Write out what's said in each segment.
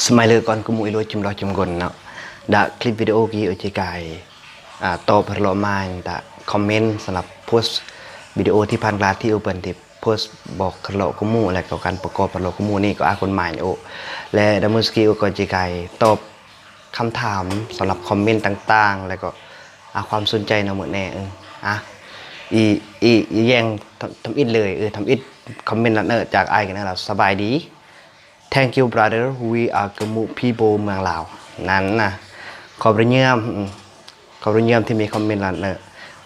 ສະໄໝເລີກອນກະໝູ່ອີໂລຈິມລໍຈິມກົນເນາະ ດະຄລິບວິດີໂອກີໂອເຈກາຍ ອາ ຕອບຮະເລາະມານຕະຄອມເມັນສຳລັບໂພສວິດີໂອທີ່ຜ່ານມາທີ່ໂອເພິ່ນທີ່ໂພສບອກຮະເລາະກະໝູ່ ແລະກໍການປະກອບຮະເລາະກະໝູ່ນີ້ກໍອາຄົນມານໂອ ແລະດາມຸສກີໂອກໍເຈກາຍຕອບຄຳຖາມສຳລັບຄອມເມັນຕ່າງໆ ແລະກໍອາຄວາມສົນໃຈນຳໝົດແນ່ ເອີ ອາ ອີ ອີ ອີແຢ່ງທຳ ທຳອິດເລີຍ ເອີ ທຳອິດຄອມເມັນລະເນີຈາກອ້າຍກັນນະລະ ສະບາຍດີ. Thank you brother, we are ກະໝູ່ people ເມືອງລາວ ນັ້ນນະ ຂອບພະເຈົ້າ ອືມ ຂອບພະເຈົ້າທີ່ມີຄອມເມັນລະເນີ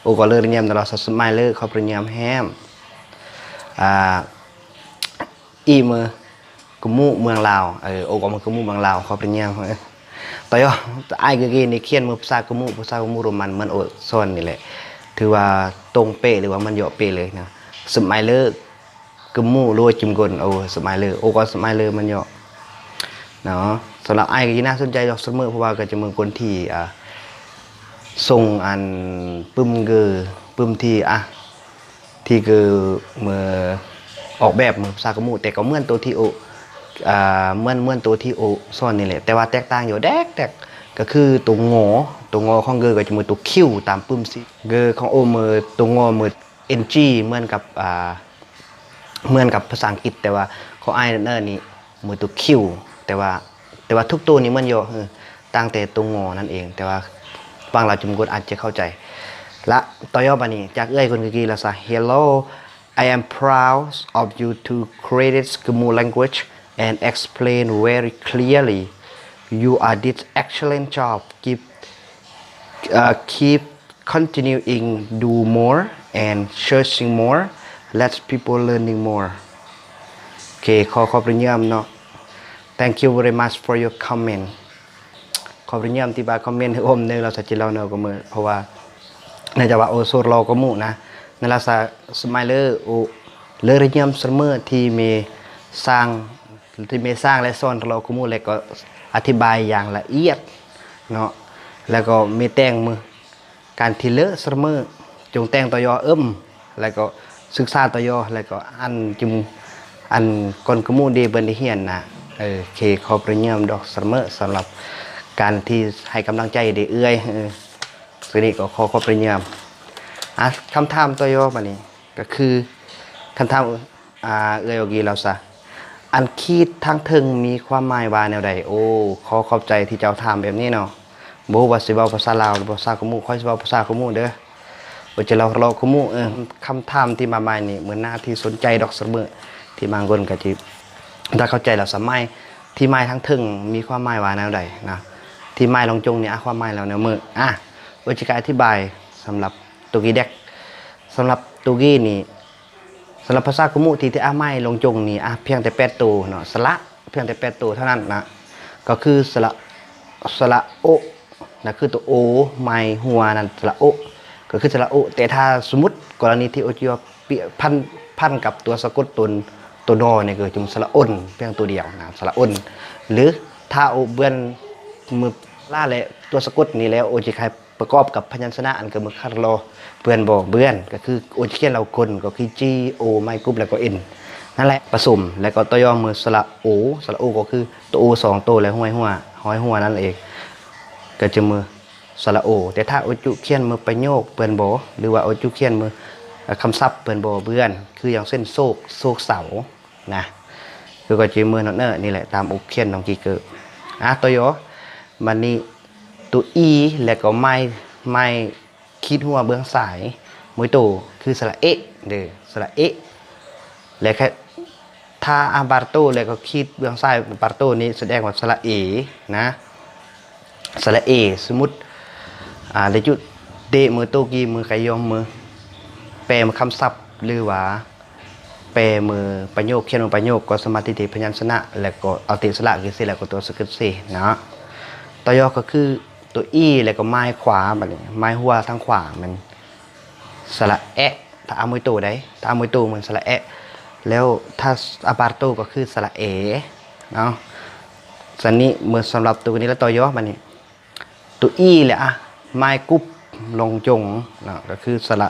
ໂອກໍເລີຍຍາມຕະຫຼອດສະໄໝເລີ ຂອບພະເຈົ້າແຮມ ອາ ອີເມີ ກະໝູ່ເມືອງລາວ ເອີ ໂອກໍເມືອງກະໝູ່ເມືອງລາວ ຂອບພະເຈົ້າ ເອີ ຕະຢອ ອ້າຍກະກີນີ້ຂຽນເມືອພາສາກະໝູ່ ພາສາກະໝູ່ໂຣມັນ ເໝືອນໂອສອນນີ້ແຫຼະ ຖືວ່າຕົງເປະ ຫຼືວ່າມັນເຍາະເປະເລີຍນະ ສະໄໝເລີ ກະໝູ່ໂລຈິມກົນ ໂອ ສະໄໝເລີ ໂອກໍສະໄໝເລີມັນເຍາະເນາະ ສຳລັບອ້າຍກະຈີໜ້າສົນໃຈດອກສະເໝີ ເພາະວ່າກະຈະເໝີຄົນທີ່ ອາ ສົ່ງອັນປຶ້ມເກີ ປຶ້ມທີ່ ອາ ທີ່ເກີເໝີອອກແບບເໝີພາສາກະໝູ່ ແຕ່ກໍເໝືອນໂຕທີ່ໂອ ອາ ເໝືອນ ເໝືອນໂຕທີ່ໂອສອນນີ້ແຫຼະ ແຕ່ວ່າແຕກຕ່າງຢູ່ແດກ ແຕກ ກະຄືໂຕງໍ ໂຕງໍຂອງເກີກະຈະເໝີໂຕຄິວຕາມປຶ້ມຊິ ເກີຂອງໂອເໝີໂຕງໍເໝີ ເອັນຈີ ເໝືອນກັບ ອາ ເໝືອນກັບພາສາອັງກິດ ແຕ່ວ່າຂອງອ້າຍເນີນີ້ເໝີໂຕຄິວ ແຕ່ວ່າ ແຕ່ວ່າທຸກໂຕນີ້ເໝືອນເຍາະ ເອີ ຕ່າງແຕ່ໂຕງໍນັ້ນເອງ ແຕ່ວ່າຟັງລາວຈຸມກົນອາດຈະເຂົ້າໃຈ ລະຕໍ່ຍອດບາດນີ້ ຈາກເອື້ອຍຄົນກະກີລາວສາ Hello, I am proud of you to create Kmul language and explain very clearly. You are did excellent job. Keep, uh, keep continuing do more and searching more, let people learning more. ໂອເຄ ຂໍຂອບພະເຈົ້າເນາະ Thank you very much for your comment. ຂອບພະເຈົ້າທີ່ວ່າຄອມເມັນໃຫ້ໂອມເນີ ລາວສາຈິລາວເນີກະເມີ ເພາະວ່າ ເນື່ອງຈາກວ່າໂອໂສດລໍກະໝູ່ນະ ນັ້ນລາວສາ ສະໄໝເລີ ໂອ ເລີຍຍາມສະເໝີທີ່ເມສ້າງ ທີ່ເມສ້າງ ແລະ ສອນຮະເລາະກະໝູ່ ແລະ ກໍອະທິບາຍຢ່າງລະອຽດເນາະ ແລະ ກໍເມແຕ່ງມື ການທີ່ເລີສະເໝີ ຈົ່ງແຕ່ງຕໍ່ຍໍເອີ້ມ ແລະ ກໍສຶກສາຕໍ່ຍໍ ແລະ ກໍອັນຈຶ່ງ ອັນກ່ອນກະໝູ່ເດເບິ່ນໄດ້ຮຽນນະ ເອີ ເຄ ຂອບພະເຈົ້າດອກສະເໝີ ສຳລັບການທີ່ໃຫ້ກຳລັງໃຈເດເອື້ອຍ ເອີ ສະນີ້ກໍຂໍຂອບພະເຈົ້າ ອາ ຄຳຖາມຕໍ່ຍໍບາດນີ້ ກະຄືຄຳຖາມ ອາ ເອື້ອຍໂອກີລາວສາ ອັນຂີດທາງເທິງມີຄວາມໝາຍວ່າແນວໃດ? ໂອ ຂໍຂອບໃຈທີ່ເຈົ້າຖາມແບບນີ້ເນາະ ບໍ່ຮູ້ວ່າຊິເວົ້າພາສາລາວ ຫຼື ພາສາກະໝູ່ ຂ້ອຍຊິເວົ້າພາສາກະໝູ່ເດີ ໂອຈະເລົ່າເລາະກະໝູ່ ເອີ ຄຳຖາມທີ່ມາໃໝ່ນີ້ ເໝືອນໜ້າທີ່ສົນໃຈດອກສະເໝີ ທີ່ບາງຄົນກະຊິ ຖ້າເຂົ້າໃຈລາວສະໄໝ ທີ່ໝາຍທາງເທິງມີຄວາມໝາຍວ່າແນວໃດນະ ທີ່ໝາຍລອງຈົ່ງນີ້ ອາ ຄວາມໝາຍລາວແນວເໝີ ອາ ໂອຈະກະອະທິບາຍສຳລັບໂຕກີແດັກ ສຳລັບໂຕກີນີ້ ສຳລັບພາສາກະໝູ່ທີ່ ທີ່ອາໝາຍລົງຈົງນີ້ ອາ ພຽງແຕ່ແປດໂຕເນາະ ສະຫຼະ ພຽງແຕ່ແປດໂຕເທົ່ານັ້ນນະ ກໍຄືສະຫຼະ ສະຫຼະໂອ ນະ ຄືໂຕໂອ ໝາຍຫົວນັ້ນ ສະຫຼະໂອ ກໍຄືສະຫຼະໂອ ແຕ່ຖ້າສົມມຸດກໍລະນີທີ່ໂອຈິວະ ພັນ ພັນກັບຕົວສະກົດຕົນ ໂຕນໍນີ້ ກໍຈະສະຫຼະອົນ ພຽງໂຕດຽວນະ ສະຫຼະອົນ ຫຼືຖ້າໂອເບືອນ ມືລາ ແລະ ຕົວສະກົດນີ້ແລ້ວ ໂອຈິຄາຍ ປະກອບກັບພະຍັນຊະນະອັນກະເໝີຄັດລໍ ເບືອນບໍ່ ເບືອນ ກໍຄືໂອຈະຂຽນລາວກົນ ກໍຄືຈີໂອ ໄມ້ກຸບ ແລ້ວກໍເອັນ ນັ້ນແຫຼະ ປະສົມ ແລ້ວກໍຕໍ່ຍໍເໝີສະຫຼະໂອ ສະຫຼະໂອກໍຄືໂຕໂອສອງໂຕ ແລະ ຫ້ອຍຫົວ ຫ້ອຍຫົວນັ້ນເອງ ກໍຈະເໝີສະຫຼະໂອ ແຕ່ຖ້າໂອຈຸຂຽນເໝີປະໂຫຍກ ເບືອນບໍ່ ຫຼືວ່າໂອຈຸຂຽນເໝີຄຳສັບ ເບືອນບໍ່ ເບືອນ ຄືຢ່າງເຊັ່ນ ໂສກ ໂສກເສົ້າ ນະ ຄືກໍຈະເໝີນອດເນີ ນີ້ແຫຼະ ຕາມອົກຂຽນຂອງກີເກີ ອາ ໂຕຍໍ ບາດນີ້ ໂຕອີ ແລ້ວກໍໄມ້ ໄມ້ຂີດຫົວເບື້ອງຊ້າຍ ໂມຍໂຕ ຄືສະຫຼະເອະ ເດີ ສະຫຼະເອະ ແລະ ຖ້າອາບາໂຕ ແລ້ວກໍຂີດເບື້ອງຊ້າຍ ອາບາໂຕນີ້ສະແດງວ່າສະຫຼະເອ ນະ ສະຫຼະເອ ສົມມຸດ ອາ ໄດ້ຈຸດເດ ເໝີ ໂຕ ກີ ເໝີ ກະຍອມ ເໝີ ແປເໝີຄຳສັບ ຫຼືວ່າ ແປເໝີປະໂຫຍກ ຂຽນເໝີປະໂຫຍກ ກໍສາມາດທີ່ຈະພະຍັນຊະນະ ແລ້ວກໍເອົາຕິສະຫຼະ ກິດເສ ແລ້ວກໍຕົວສະກິດເສເນາະ ຕະຢອກກໍຄືຕົວອີ ແລ້ວກໍໄມ້ຂວາ ບາດນີ້ໄມ້ຫົວທາງຂວາແມ່ນສະຫຼະແອະ ຖ້າອາໂມຍໂຕໃດ ຖ້າອາໂມຍໂຕແມ່ນສະຫຼະແອະ ແລ້ວຖ້າອາບາໂຕກໍຄືສະຫຼະເອເນາະ ສະນີ້ເມື່ອສຳລັບຕົວນີ້ແລ້ວ ຕະຢອກ ບາດນີ້ ໂຕອີແຫຼະ ອະ ໄມ້ກຸບລົງຈົງເນາະ ກໍຄືສະຫຼະ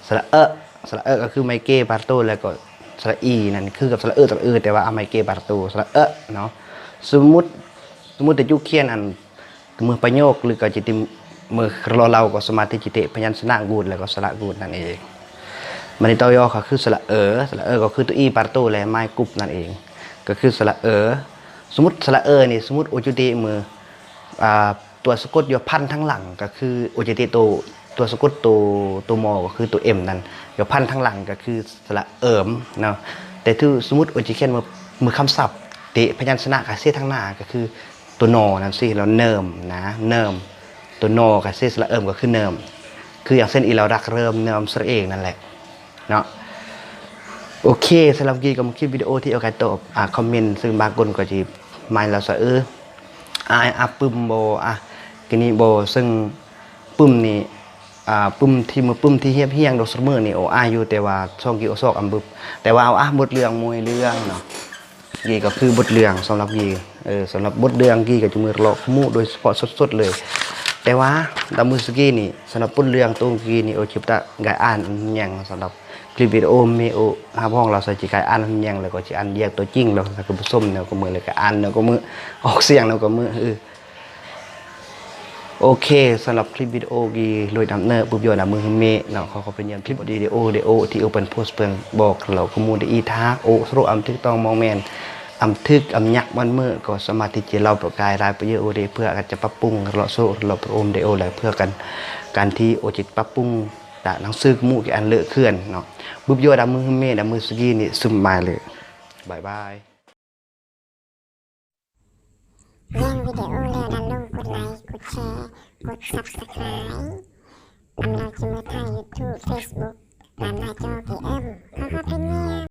ສະຫຼະເອະ ສະຫຼະເອະ ກໍຄືໄມ້ເກບາໂຕ ແລ້ວກໍສະຫຼະອີ ນັ້ນຄືກັບສະຫຼະເອ ສະຫຼະເອ ແຕ່ວ່າເອົາໄມ້ເກບາໂຕ ສະຫຼະເອະເນາະ ສົມມຸດ ສົມມຸດແຕ່ຈຸຂຽນອັນ ສະເໝີປະໂຫຍກ ຫຼືກໍຈິຕິ ເໝີລໍເລົາ ກໍສາມາດທີ່ຈະເຕະພະຍັນຊະນະກູດ ແລ້ວກໍສະຫຼະກູດນັ້ນເອງ. ບາດນີ້ຕໍ່ຍໍກໍຄືສະຫຼະເອີ ສະຫຼະເອີກໍຄືໂຕອີປາໂຕ ແລະ ໄມ້ກຸບນັ້ນເອງ ກໍຄືສະຫຼະເອີ. ສົມມຸດສະຫຼະເອີນີ້ ສົມມຸດໂອຈິຕິເໝີ ອ່າ ຕົວສະກົດຢ່າພັນທາງຫຼັງ ກໍຄືໂອຈິຕິໂຕ ຕົວສະກົດໂຕ ໂຕມໍກໍຄືໂຕເອັມນັ້ນ ຢ່າພັນທາງຫຼັງກໍຄືສະຫຼະເອີມເນາະ. ແຕ່ຖື ສົມມຸດໂອຈິຂຽນເໝີ ເໝີຄຳສັບ ເຕະພະຍັນຊະນະກະເຊທາງໜ້າກໍຄືໂຕນໍນັ້ນຊິ ແລ້ວເນີມນະ ເນີມ ໂຕນໍກະເຊສະຫຼະເອີມກໍຄືເນີມ ຄືຢ່າງເຊັ່ນ ອີ່ລາວລັກເລີ່ມເນີມສະເອງນັ້ນແຫຼະເນາະ. ໂອເຄ ສຳລັບກີ້ກໍມາຄລິບວິດີໂອທີ່ເອົາການຕອບ ອ່າ ຄອມເມັນ ເຊິ່ງບາງຄົນກໍຊິໝາຍລາວສະເອີ ອາຍ ອາ ປຶ້ມບໍ່ ອາ ກະນີ້ບໍ່ ເຊິ່ງປຶ້ມນີ້ ອ່າ ປຶ້ມທີ່ ເໝີປຶ້ມທີ່ຮຽບຮຽງດອກສະເໝີນີ້ ໂອ ອາຍຢູ່ ແຕ່ວ່າຊ່ອງກີ້ໂອຊອກອຳບຶບ ແຕ່ວ່າເອົາ ອາ ບົດເລື່ອງມວຍເລື່ອງເນາະ. ກີ້ກໍຄືບົດເລື່ອງສຳລັບກີ້ ເອີ ສຳລັບບົດເລື່ອງກີ້ກໍຈະເໝີເລາະຂະໝູໂດຍສະເພາະສົດໆເລີຍ. ແຕ່ວ່າດາມມື້ສະກີ້ນີ້ ສຳລັບບົດເລື່ອງໂຕກີ້ນີ້ ໂອຈິບຕະກາຍອ່ານຫຍັງ ສຳລັບຄລິບວິດີໂອເມໂອຮັບຮອງລາວໃສ່ ຈິກາຍອ່ານຫຍັງ ແລ້ວກໍຊິອ່ານແຍກຕົວຈິງລາວໃສ່ ຄືຜູ້ຊົມແນວກໍເໝີ ແລ້ວກໍອ່ານແນວກໍເໝີ ອອກສຽງແນວກໍເໝີ ເອີ. ໂອເຄ ສຳລັບຄລິບວິດີໂອກີ້ລຸຍນຳເນີ ປຸບຢໍນຳມືເມເນາະ ຂໍຂອບພະຍາຍາມຄລິບວິດີໂອ ເດໂອ ທີ່ເອົາປັນໂພສເບິ່ງ ບອກເລົ່າຂະໝູໄດ້ອີກ ຖ້າໂອສະໂຣອຳຖືກຕ້ອງມອງແມ່ນ ອຳຖືກອຳຍັກມັນເມີ ກໍສາມາດທີ່ຈະເລົ່າປະກາຍລາຍປະໂຫຍດໂອເດ ເພື່ອອາດຈະປັບປຸງເລາະໂຊເລາະປະໂອມເດໂອ ແລະ ເພື່ອກັນ ການທີ່ໂອຈິດປັບປຸງຕາໜັງສືຂະໝູທີ່ອັນເລີກເຄື່ອນເນາະ ບຸບຢໍດຳມືເມດຳມືສະກີນີ້ ຊຶມມາເລີຍ ບາຍບາຍ. ແຍ່ງວິດີໂອແລ້ວ ຢ່າລືມກົດໄລ ກົດແຊ ກົດ Subscribe ອຳລາວຈິມເມີຖ່າຍ YouTube Facebook ຕາມໜ້າຈໍເກເອັມ ຂໍຂອບພະຍາຍາມ.